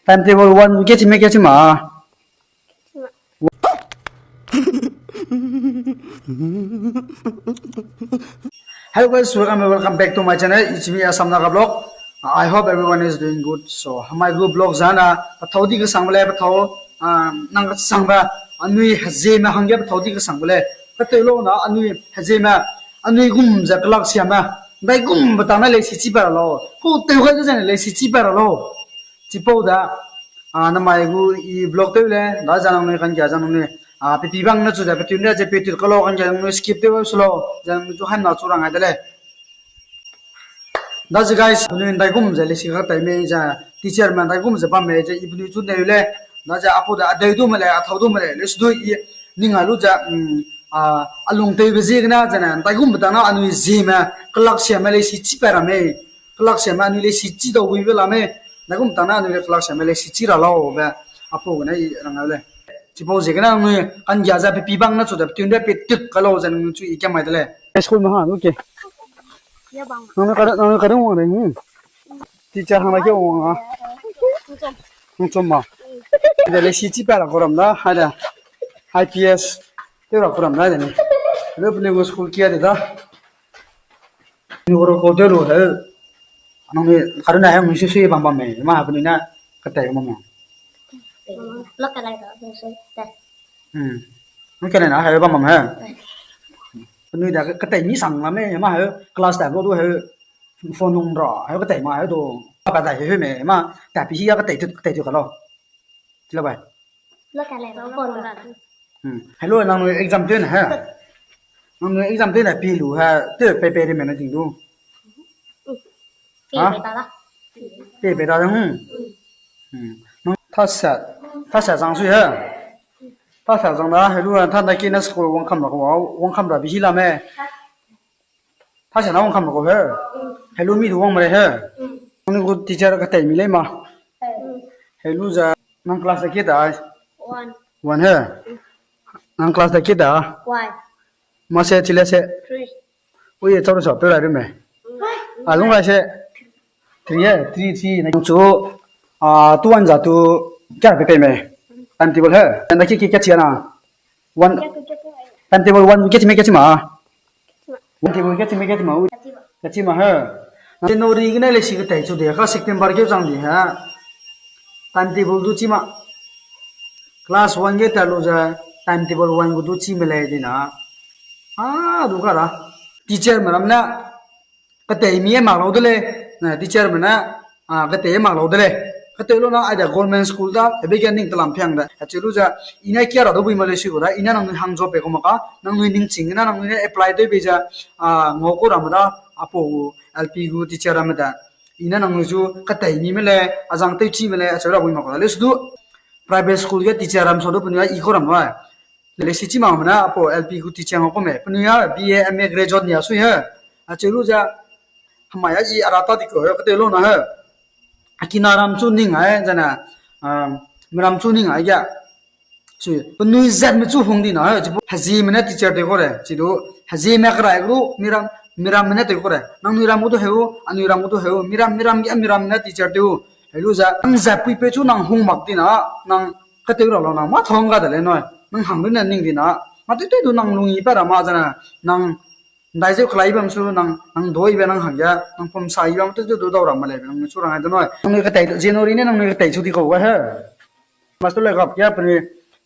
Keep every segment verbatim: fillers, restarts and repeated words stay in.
Timetable one gu ke chime ke chima. Hello guys, welcome, welcome back to my channel. It's me, Assam Naga Vlog. I hope everyone is doing good. So, hamai gu vlog zana, pathau di kesang bele, pathau, ah, nang kesang ba, anui hezeme hangge pathau di kesang bele. Pateu lo na, anui hezeme, anui gum ze kelak siame, dai gum betang na lei si chi pa ra lo. Ku teu ga ze lei si chi pa ra lo. Chipau da, ah, namai gu i vlog tew le, da zang nui kan kia zang nui, ah, pipi bang na chu da, pipi na ze pipi kalo kan kia nui skip tew su lo, zang nui chu han na chu rang ai de le. Da ze guys, penui ndaigum ze lesi ka tai me ze, teacher me ndaigum ze bam me ze, i penui chu neu le, da ze apu da adeu du me le, athau du me le, lesi du i ning a lu ze, mm, a, alung tewbe ziegene, zene, ndaigum betang na anui zeme, kelak siame lesi chi pa ra me, kelak siame anui lesi chi dau buibe la me, ndaigum betang na anui le kelak siame lesi chi ra lau be, apu gene i rang ai le. Chipau ziegene nui, kan gia ze pipi bang na chu da, pipi nde pe tut ka lau ze nui chu i kia mai de le. School me ha, okay. Nang nui kare, nang nui kare wang de, hmm. Teacher hang la ke wang a. Nang chom ma. De lesi chi pa ra ko ram da, ha da. I P S. Te ra ko ram da de ni. Lo pe ni gu school kia de da. Ni ro ko de lu he. Nang ni karu na he mi sui sui bam bam me. Ma ha pe ni na katai bam ma. Lo kalai da, sui sui. Hmm. Nang kalai na he bam bam he. Pe ni da katai mi sang la me, ma he class da lo du he. Phone nung ra, he katai ma he du. Pa da he me, ma ta pi hi ya katai tu, katai tu ka lo. Chila bai. Lo kalai da phone ra. Hmm. Hello, nang nui exam tew na he. Nang nui exam tew na pi lu he, tew pe pe de me na ting du. Ha? Pe pe da da, hmm. Hmm. Nang ta sa, ta sa zang sui he. Ta sa zang da, hello, ta na ki na school wang kam ra ko, wang kam ra bi hi la me. Ta sa na wang kam ra ko he. Hello, mi du wang mare he. Nang nui gu teacher katai mi lei ma. Hello za, nang class da ki da. One. One he. Nang class da ki da. One. Ma se, chile se. Three. Ui, ye, chau sa, pe rai me. A, lung rai se. Three, eh, three, three. Nang chu, ah, tu wan za tu, kya pe pe me. Timetable he. Nang ki, ki, kya chia na. One. Timetable one, kya chi me, kya chi ma. Timetable kya chi me, kya chi ma. Kya chi ma he. January gene lesi katai chu de, ka September keu chang di he. Timetable du chi ma. Class one ge ta lu ze, timetable one gu du chi me lei di na. A, du ka ra. Teacher me ram na, katai mi e mak lau de lei. Na, teacher me na, a, katai e mak lau de lei. Katai lu na, ai da government school da, hebe ge ning telam piang da. Achi lu ze, i na kia ra du bui ma lei si gu da, i na nang nui hang job pe ko ma ka, nang nui ning ching na, nang nui na apply de be ze, a, ngau ko ra ma da, apu gu L P gu teacher ram me da. I na nang nui zu katai mi me lei, azang teu chi me lei, acheu ra bui ma ko da. Lesi du, private school ge teacher ram sa du penui a i ko ram wa. Lesi chi ma me na, apu L P gu teacher ngau ko me. Penui a B A, M A graduate ni a sui he. Acheu lu ze, hamai a i ara ta di ko he, katai lu na he. Akina ram chu ning ai, zene, um, miram chu ning ai ge. Sui, penui zat me chu hung di na he, chipu, hezeme ne teacher te ko re, chi du, hezeme kerai gu, miram, miram me ne te ko re. Nang nui ram gu du heu, anui ram gu du heu, miram, miram ge, miram me ne teacher te u. Helu ze, nang zat pui pe chu nang hung mak di na, nang katew ra lau nang, ma thong ga de lei nui. Nang hang lu ne ning di na, ma tew tew du nang lung i pa ra ma zene, nang ndai zeu kelai bam su nang, nang doi be nang hangge, nang pum sa i bam tew tew du dau ram ma lei be, nang chu rang ai de nui. Nang nui katew, January ne nang nui katew chu di kau ga he. Master lei gap ya penui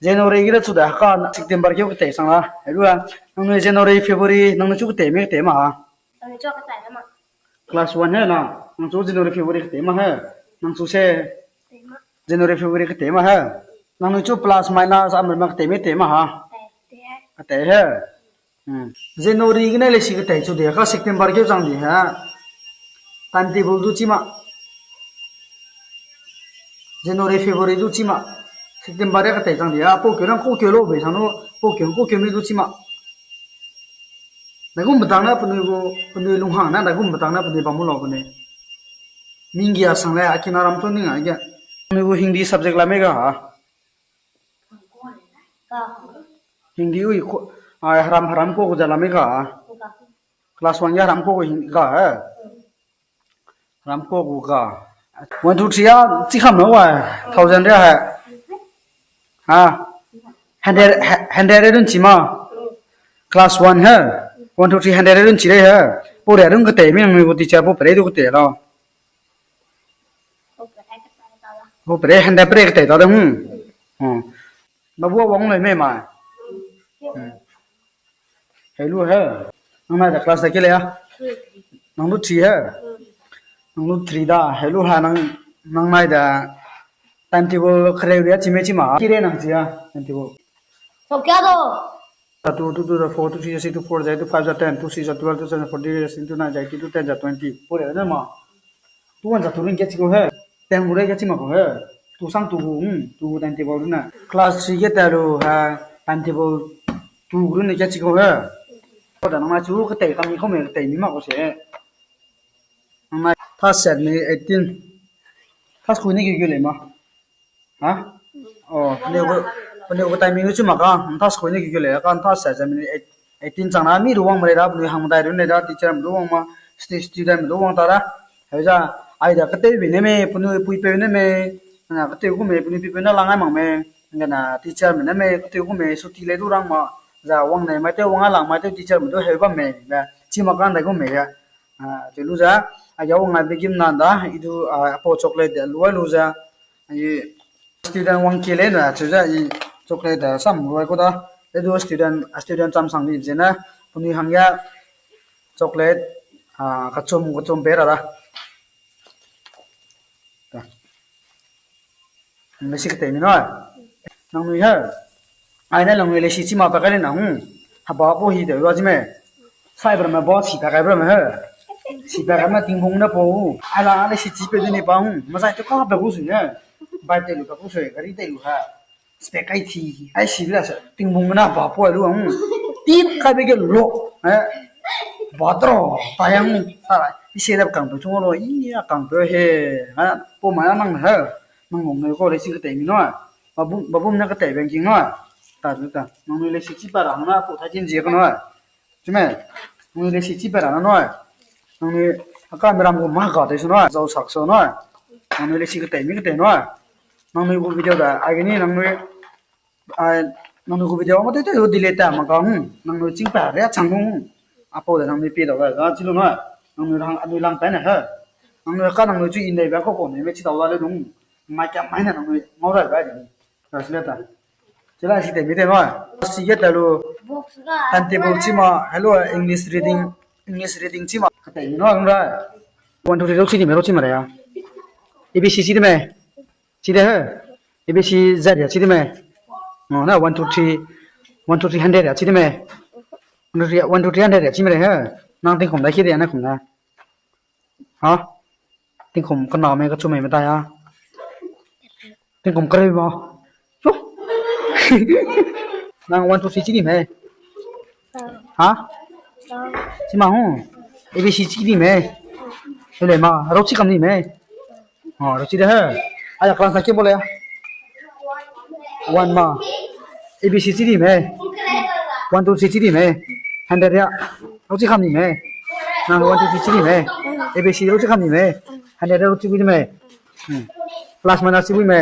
January ge da chu da ka September ge katew sang la. Helu a, nang nui January, February, nang nui chu katew me katew ma ha. Nang nui chu katew ma. Class one he na, nang chu January, February katew ma he. Nang chu se January, February katew ma he. Nang nui chu plus minus amrama katew me katew ma ha. Katew he. Hmm. January gene lesi katew chu de, ka September ge chang di he. Timetable du chi ma. January, February du chi ma. September ge katew chang di he. Pau keu nang kau keu lo be sang nu, pau keu kau keu me du chi ma. Daigum betang na penui gu, penui lunghang na daigum betang na penui bam mu lau penui. Minggia sang le, akina ram chu ning a ge. Penui gu Hindi subject la me ga ha. Hindi ui ko, ai, haram, haram ko gu ja la me ga. Class one ya haram ko gu Hindi ga, eh. Haram ko gu ga. One, two, three a, chi kam na wa, thousand ria he. Ha? Hundred, hundred run chi ma. Class one he. One, two, three, hundred run chi re he. Pau re run kete mi nang mi gu teacher pau pere du kete la. Pau pere hundred pere kete ta de hung. Hmm. Babu wang le me ma. Hmm. Hello he. Nang nai da class da ke le ya. Nang lu three he. Nang lu three da. Hello ha nang, nang nai da. Timetable kere ria chi me chi ma. Kire nang chi ya. Timetable. So kya do? Two, two, two, four, two, three, six, two, four, zero, two, five, ten, two, six, twelve, two, seven, fourteen, two, nine, eighteen, two, ten, twenty. Pau re na ma. Two one za two ring ke chi ko he. Ten gu re ke chi ma ko he. Two sang two gu, hmm, two gu timetable na. Class three ke ta lu ha timetable two gu ne ke chi ko he. Ko da nang chu ke tei kam ni ko me tei ni ma ko se. Nang na ta set ni eighteen. Ta school ni ke ke le ma. Ha? Oh, pene gu, pene gu timing chu ma ka, nta school ni ke ke le ka, nta set ni eighteen chang na mi ru wang mare da, pene hang dai ru ne da, teacher mi ru wang ma, stu-, student mi ru wang ta da. Heuza, ai da kete bi ne me, pene pui pe ne me, na kete gu me, pene pui pe na lang ai mang me, ngana teacher mi ne me, kete gu me, suti le du rang ma, za wang ne mai te wang a lang mai te teacher mi du heu ba me, na chi ma kan dai gu me ya. Ah, te lu za, a ya wang ai begim nan da, i du, ah, apo chocolate de lu ai lu za, Ai student wang ki le na, chu ze i chocolate da sam ruai ko da. Le du student, student cham sang di ze na, puni hang ya chocolate, ah, kachum, kachum pe ra da. Ta. Nang le si kete mi no. Nang nui he. Ai na lang le si chi ma pa kai le na hung. Haba po hi de wa chi me. Sai bra me ba si pa kai bra me he. Si pa kai me tingbung na po. Ai la le si chi pe de ni pa hung. Ma sai to ka pe gu su ne. Bai te lu ka gu su, gari te lu ha. Spek kai thi. Ai si la se tingbung na ba po lu hung. Ti kai be ge lo. Eh. Ba tro. Pa yang ta. I se da kang pe chung lo. I ya kang pe he. Ha. Po ma nang he. Nang nung ne ko le si kete mi no. Babum, babum na kete banking no. Ta, ta, ta. Nang nui le si chi pa ra na, pu ta jin zie ko no. Chi me? Nang nui le si chi pa ra na no. Nang nui, a camera gu ma ga te su no. Zau sak su no. Nang nui le si kete mi kete no. Nang nui gu video da, ai gini nang nui, ai, nang nui gu video ma te te delete ta ma ka hung. Nang nui ching pa re chang hung. Apo da nang nui pi da ga, ga chi lu no. Nang nui lang, nui lang pa na ha. Nang nui ka nang nui chu in dai ba ko ko ne me chi da la le dung. Mai ka mai na nang nui ngau ra ba de. Translator. Chila si te mi te no. Si ge ta lu. Timetable chi ma. Hello, English reading. English reading chi ma. Ka te mi no nang ra. One, two, three, ro chi di me, ro chi ma re ya. A B C chi di me. Chi de he. A B C Z ya chi di me. No, na one, two, three. One, two, three, hundred ya chi di me. One, two, three, one, two, three, hundred ya chi me re he. Nang ting kum da ki de ya na kum da. Ha? Tingkum kena me kachu me me ta ya. Tingkum kereu ma. Chu. Nang one, two, three chi di me. Ha? Chi ma hu. A B C chi di me. Ele ma, ro chi kam di me. Oh, ro chi de he. Aya class na ke bole. One ma. A B C chi di me. One, two, three chi di me. Hundred ya. Ro chi kam di me. Nang one, two, three chi di me. A B C ro chi kam di me. Hundred ro chi di me. Hmm. Plus minus chi di me.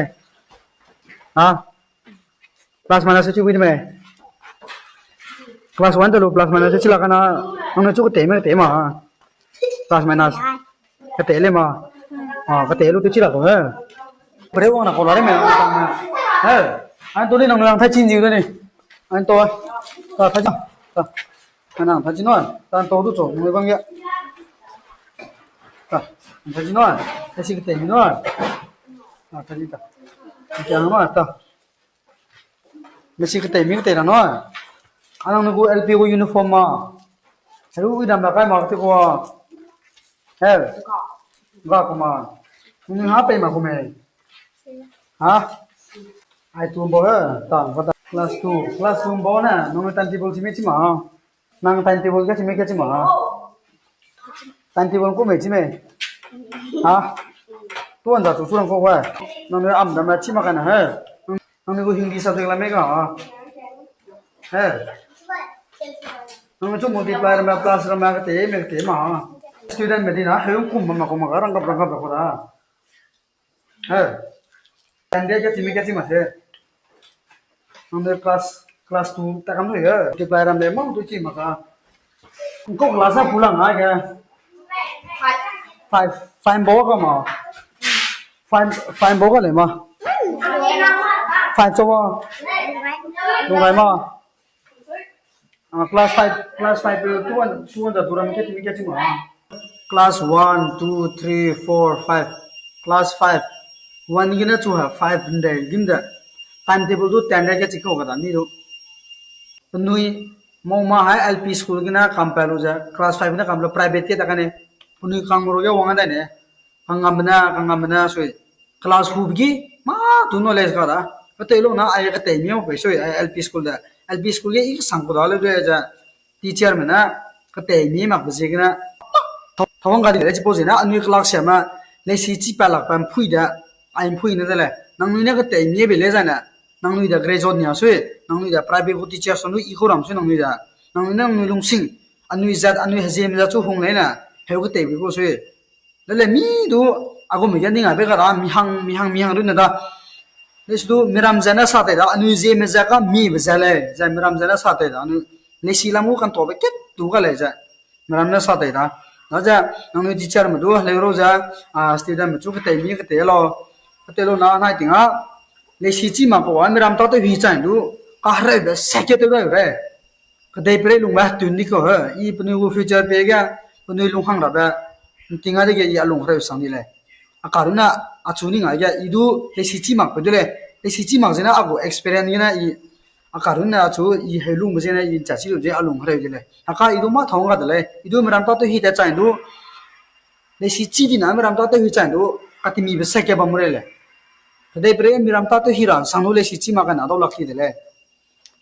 Ha? Plus minus chi di me. Class one te lu plus minus chi la kana. Nang chu kete me te ma. Plus minus. Kete le ma. Ah, kete lu te chi la ko he. Pere wang na ko la re me. He. An to ni nang nang thai chin ji de ni. An to. Ta thai. Ta. Nang thai chin no. Ta to du cho. Nang bang ya. Ta. Thai chin no. Thai si kete mi no. Ah, thai ta. Kete no ta. Mesi kete mi kete ra no. Anang nugu L P gu uniform ma. Heru wi dam da kai ma kete ko. He. Ga ko ma. Nung ha pe ma ko me. Ha? Ai tu bo he. Ta, ba ta. Class two. Class two bo na. Nung timetable chi me chi ma. Nang timetable ka chi me ka chi ma. Timetable ko me chi me. Ha? Tu an da tu tu rang ko wa. Nang ne am da ma chi ma ka na he. Nang ne ko Hindi subject la me ka ha. He. Nang chu multiply ra ma plus ra ma ka te me ka te ma. Student me di na he kum ma ko ma ka rang ka rang ka ko da. He. Ten de ke chimi ke chi ma se. Ang de class, class two ta kam rui he. Multiply ram le mang tu chi ma ka. Ko class a pulang a ke. Five, five bo ka ma. Five, five bo ka le ma. Five cho wa. Lungai ma. Ah, class five, class five pe tu an, tu an da duram ke timi ke chi ma. Class one, two, three, four, five. Class five. One gene chu ha five hinde gim de. Timetable du ten de ke chi ko ka da ni du. Penui, moma hai L P school gene kam pa lu ze, class five ne kam lu private ke ta kane. Penui kang ru ge wang da ne. Kangam bena, kangam bena sui. Class hu begi, ma tu knowledge ka da. Kate lo na ai kate mi pe sui, ai L P school de. L P school ge i sang ku da le de ja. Teacher me na, kate mi mak be ziegene. Thawang ga di le suppose na, anui class sia ma, leisi chi pa lak pa mpui da. Ai mpui ne de le. Nangnui ne kate mi be le za na. Nangnui da graduate ni a sui. Nangnui da private gu teacher sa nu i ko ram sui nangnui da. Nangnui ne nangnui lungsing. Anui zat, anui heziem zat chu hung le na. Heu kate be ko sui. Lele mi du, a gu mi ge ning a be ka da, mi hang, mi hang, mi hang du ne da. Leisi du, miram ze ne sa tei da, anui zieme ze ka mi be ze lei, ze miram ze ne sa tei da, anui, leisi lam gu kan to be ket du ka lei ze, miram ne sa tei da. Da ze, nangnui teacher me du, leu ro ze, a, student me chu kate mi kate lo, kate lo na, nai ting a, leisi chi ma ko a, miram ta te hi chang du, ka hereu be se ke te da re. Kedei perei lung ba tun di ko he, i penui gu future pe ge, penui lung hang ra be, nting a dege i a lung hereu sang di lei. A karun na, a chu ning a ge, i du leisi chi mak pe du lei, leisi chi mak zene a gu experience gene i, a karun na a chu i heu lung be zene i ncha chi lu ze a lung hereu di lei. A ka i du ma thang ga de lei, i du miram ta te hi te chang du, leisi chi di na miram ta te hi chang du, katimi be se ke bam rei lei. Kedei perei miram ta te hi ra sang du leisi chi mak ka na dau lak ki de lei.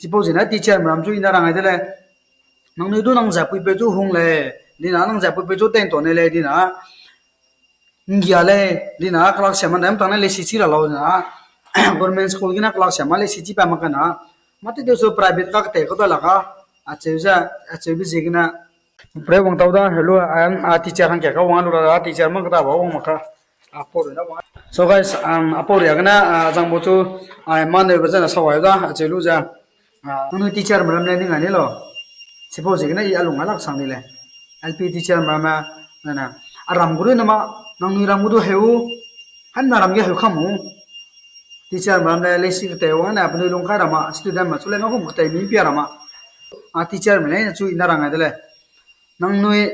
Suppose na teacher meram chu i na rang ai de lei. Nangnui du nang ze puipeu chu hung lei. Di na nang ze puipeu chu teng to ne lei di na. Nggia lei, di na class sia ma dam tang ne leisi chi ra lau di na. Government school gene class sia ma leisi chi pa mak ka na. Ma te de so private ka kate ko da la ka. Acheu ze, acheu be ziegene. Pre wang tau da, hello, a, a teacher hangkia ka wang lu ra, a teacher mak ka da ba wang mak ka. A, pau rui na wang. So guys, um, a pau ria gene, a, zangbo chu, a, ma neu be zene sawai da, acheu lu ze. A, nangnui teacher meram le ning a ni lo. Suppose gene i a lung a lak sang ni lei. L P teacher meram a, na na. A ram gu rui na ma, nangnui ram gu du heu. Hemna ram ge heu kam u. Teacher meram le leisi kate wang ne, penui lung kai ra ma, student ma chu le ma kum kate mi pia ra ma. A teacher me ne chu i na rang ai de lei. Nangnui,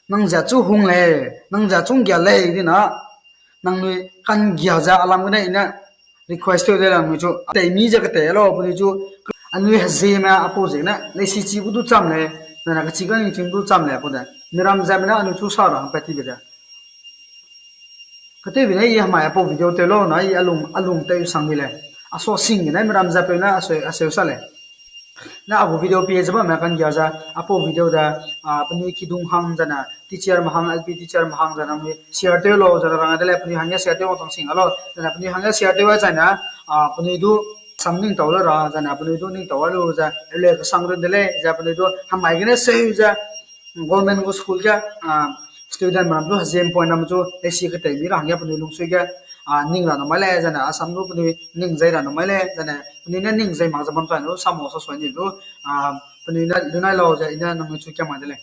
nang ze chu hung lei, nang ze chu nggia lei di na. Nangnui kanggia ze a lam gene i ne request tew de la nangnui chu. Tei mi ze kate lo, penui chu, anui hezieme a pau ziegene, leisi chi gu du cham lei, zane kachi kaningching du cham lei, a pau de. Miram ze me ne anui chu sa ra hangpat ti be de. Katewbe ne i hemai a pau video tew lau na i a lung, a lung tew sang di lei. A sa sing gene miram ze peu ne a seu, a seu sa lei. Na a gu video pie ze bamme kanggia ze, a pau video de, a, penui kidung hang zane, teacher me hang, L P teacher me hang zane, nangnui share tew lau, zane rang de lei, penui hangge share tew wang tang sing a lau, zane penui hangge share tew a zane, a, penui du sam ning tau le ra, zane penui du ning tau a lu ze, ele kesang run de lei, ze penui du hemai gene seu ze, government gu school ge, a, student meram chu hezieme point ram chu, leisi katei mi ra hangge penui lungsui ge, a, ning ra namai lei, zane Assam du penui ning zai ra namai lei, zane penui ne ning zai mak ze bam chai du, sam mo sa sui ni du, a, penui ne lunai lau ze, i ne nangnui chu kiam mai de lei.